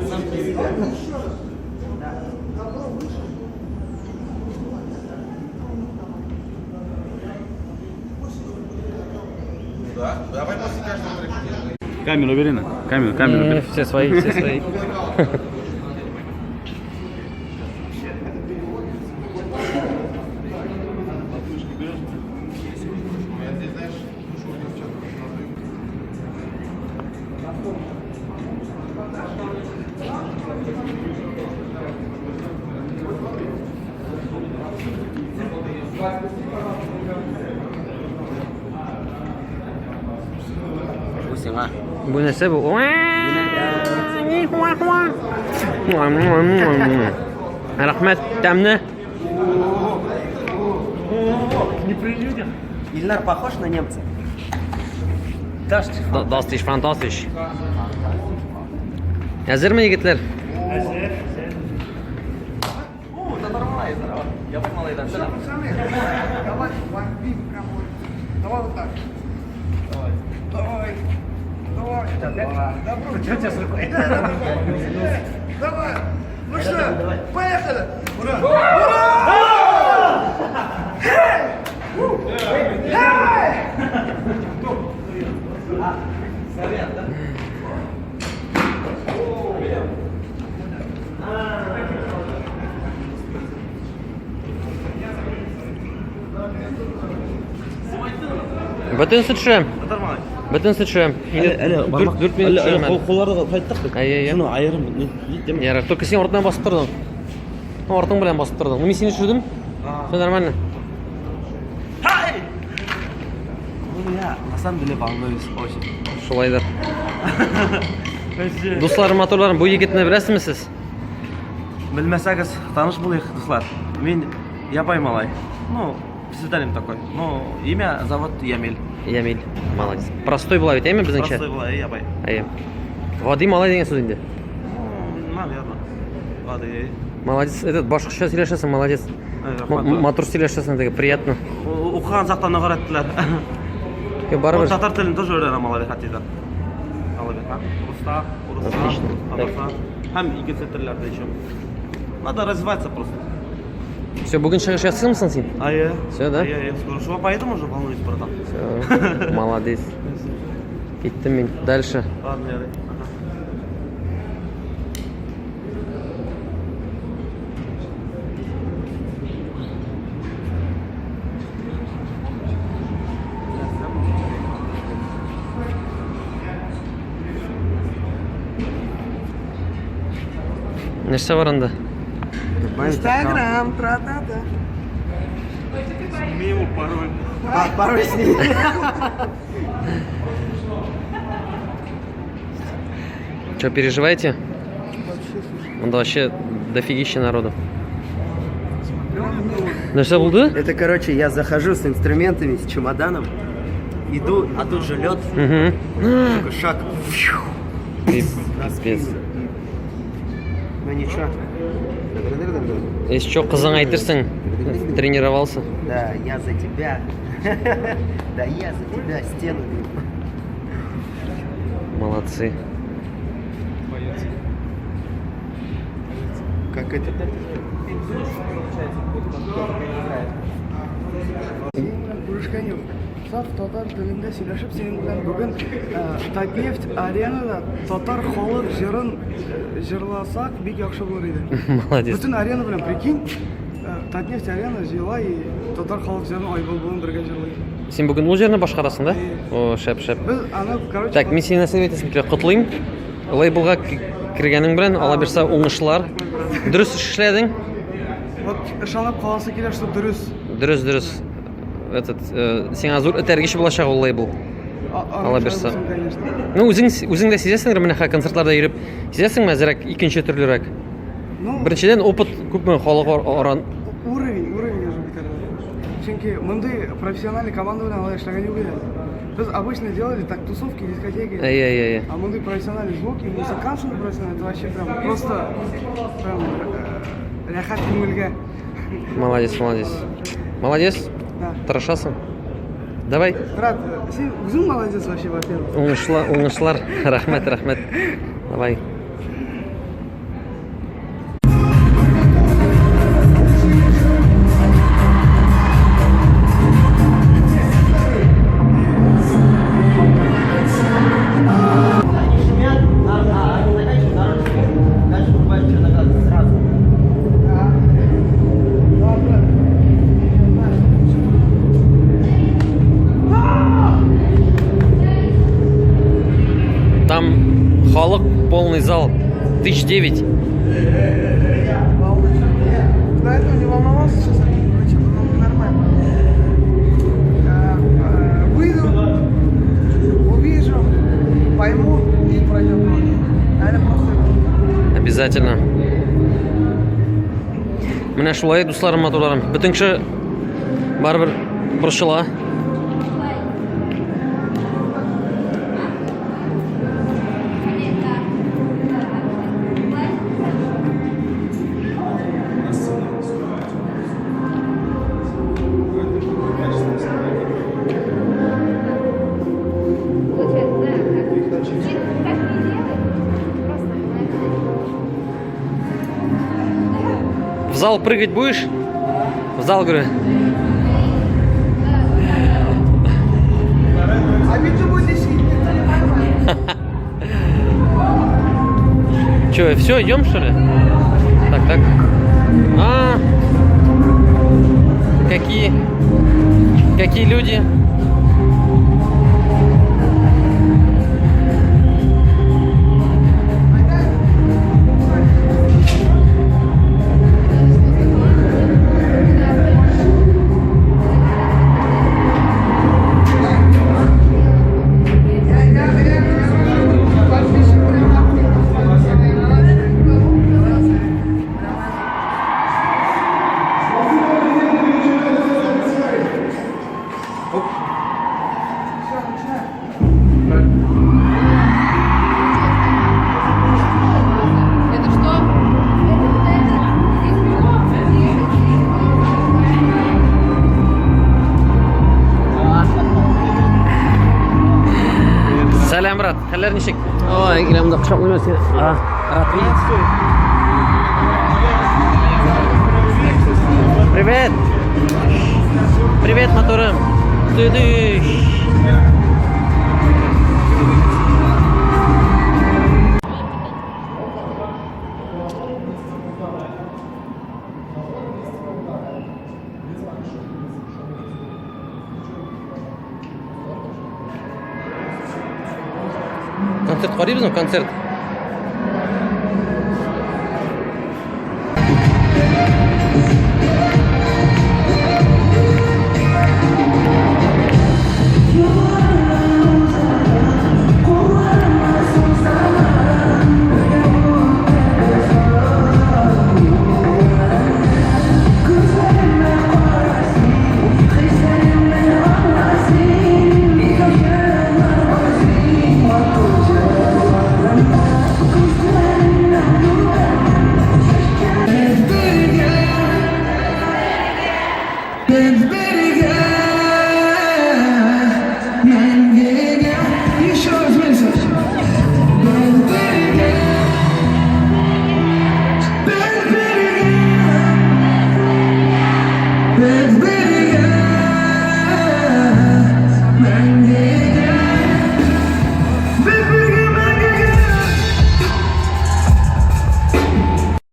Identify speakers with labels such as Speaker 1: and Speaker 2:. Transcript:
Speaker 1: Сам президент.
Speaker 2: Давай после каждого трека.
Speaker 3: Камеру убери на. Камеру, камеру убери.
Speaker 4: Все свои, все свои.
Speaker 2: Я здесь, знаешь, слушаю, девчат,
Speaker 1: Бу сиңа.
Speaker 4: Бу нәрсә бу? Рәхмәт, тәмне.
Speaker 1: Ильнар похож на немца?
Speaker 4: Das ist fantastisch. Әзерме, егетләр?
Speaker 1: О, татар малай, здорово. Я бер малайдан. Сәлам.
Speaker 5: Давай, бомби прям вот. Давай вот так. Давай. Давай. Давай. Добро. Что тебя с рукой? Давай. Ну что, поехали. Ура! Ура!
Speaker 4: Бөтенесе төшә.
Speaker 1: Татар малай.
Speaker 4: Бөтенесе төшә.
Speaker 3: Әле,
Speaker 4: Дүрт дүрт минут төшәм әле.
Speaker 3: Кулларны кайттык бит.
Speaker 4: Әйе, әйе.
Speaker 3: Шуны аерым дим.
Speaker 4: Ярар, только син артыннан басып тордың. Ну, артың белән басып тордың. Ну, мин сине төшердем. Все нормально.
Speaker 1: Ну, я на самом деле волнуюсь очень.
Speaker 4: Шулайдыр. Дусларым, матурларым, бу егетне беләсезме сез?
Speaker 1: Белмәсәгез, таныш булыйк, дуслар. Мин Ябай малай. Ну, псевдоним такой. Ну, имя зовут Ямиль.
Speaker 4: Ямил. Молодец. Простой була бит, әйме безнеңчә?
Speaker 1: Простой була, Ябай.
Speaker 4: Әйе. Гади малай дигән сүз инде.
Speaker 1: Ну, наверное. Гади.
Speaker 4: Молодец. Этот башкача сөйләшәсең, молодец. Матур сөйләшәсең, теге приятно.
Speaker 1: Укыган чакта нык өйрәттеләр.
Speaker 4: Е, барыбер.
Speaker 1: Татар телен тоже өйрәнәм алай хатида. Алай бит, Руста, урысча,
Speaker 4: Отлично.
Speaker 1: татарча. Һәм икенче телләрдә еще. Надо развиваться просто.
Speaker 4: Все, бүген чыгыш ясыйсыңмы син?
Speaker 1: Әйе.
Speaker 4: Все, да?
Speaker 1: Әйе, әйе, скоро шуңа поеду уже, волнуюсь, братан.
Speaker 4: Все, молодец. Киттем мин. Дальше.
Speaker 1: Ладно, ярый. Ага.
Speaker 4: Нәрсә бар анда?
Speaker 5: Инстаграм, тра-та-та.
Speaker 1: Сними ему пароль.
Speaker 5: А, пароль сними.
Speaker 4: Че, переживаете? Монда вообще дофигища народу. Нәрсә булды?
Speaker 1: Это, короче, я захожу с инструментами, с чемоданом, иду, а тут же лед,
Speaker 4: Угу.
Speaker 1: такой шаг.
Speaker 4: Пипец.
Speaker 1: Ну ничего.
Speaker 4: Если что, кызың әйтерсең, тренировался.
Speaker 1: Да, я за тебя. Да я за тебя стену бью.
Speaker 4: Молодцы.
Speaker 1: Как это?
Speaker 5: Күрешкән юк. Саф татар телендә сөйләшеп синең белән бүген Татнефть аренада татар халык җырын җырласак бик яхшы булыр иде.
Speaker 4: Молодец.
Speaker 5: Бөтен арена белән прикинь, Татнефть арена җыела и татар халык җырын Айбылбылын бергә җырлый.
Speaker 4: Син бүген ул җырны башкарасың, да? О, шәп, шәп.
Speaker 5: Без аны, короче,
Speaker 4: Так, мин сине нәрсә әйтәсем килә? Котлыйм. Лейблга кергәнең белән, ала бирсә уңышлар. Дөрес эш эшләдең.
Speaker 5: Вот ышанып каласы килә, что дөрес.
Speaker 4: Дөрес, дөрес. Этот, сиңа зур этәргеч булачак ул лейбл. Ала бирсә. Ну, үзең үзең дә сизәсеңдер, менә хә концертларда йөреп, сизәсеңме әзрәк икенче төрлерәк?
Speaker 5: Ну,
Speaker 4: Беренчедән, опыт күпме халык аран.
Speaker 5: Уровень, уровень уже күтәрелә. Чөнки мондый профессиональный команда белән алай эшләгән юк иде. Без обычно делали так тусовки, дискотеки.
Speaker 4: Әйе, әйе, әйе.
Speaker 5: А мондый профессиональный звук и музыкант шундый профессиональный, это вообще прям просто прям рәхәт күңелгә.
Speaker 4: Молодец, молодец. Молодец.
Speaker 5: Да.
Speaker 4: Тырышасың. Давай.
Speaker 5: Брат, син үзең молодец вообще, во-первых.
Speaker 4: Уңышлар, уңышлар. Рәхмәт, рәхмәт. Давай. Там халык полный зал. 1009.
Speaker 5: До этого не волновался, сейчас короче, ну, нормально. Выйду, увижу, пойму и пройдет. Наверное, просто
Speaker 4: Обязательно. Менә шулай, дусларым, матурларым. Бөтен кеше барыбер борчыла.
Speaker 6: Получается, да, как, как не делай, просто
Speaker 4: В зал прыгать будешь? В зал, говорю.
Speaker 5: А ведь будет здесь никто не поймает.
Speaker 4: Че, все, идем, что ли? Так, так. А, какие люди?
Speaker 6: Это что?
Speaker 4: Сәлам, брат. Хәлләр ничек? Ой, киләм дә кочаклыйм сине. А, рад видеть. Привет. Привет, матурым. Ты Концерт карыйбызмы? Концерт.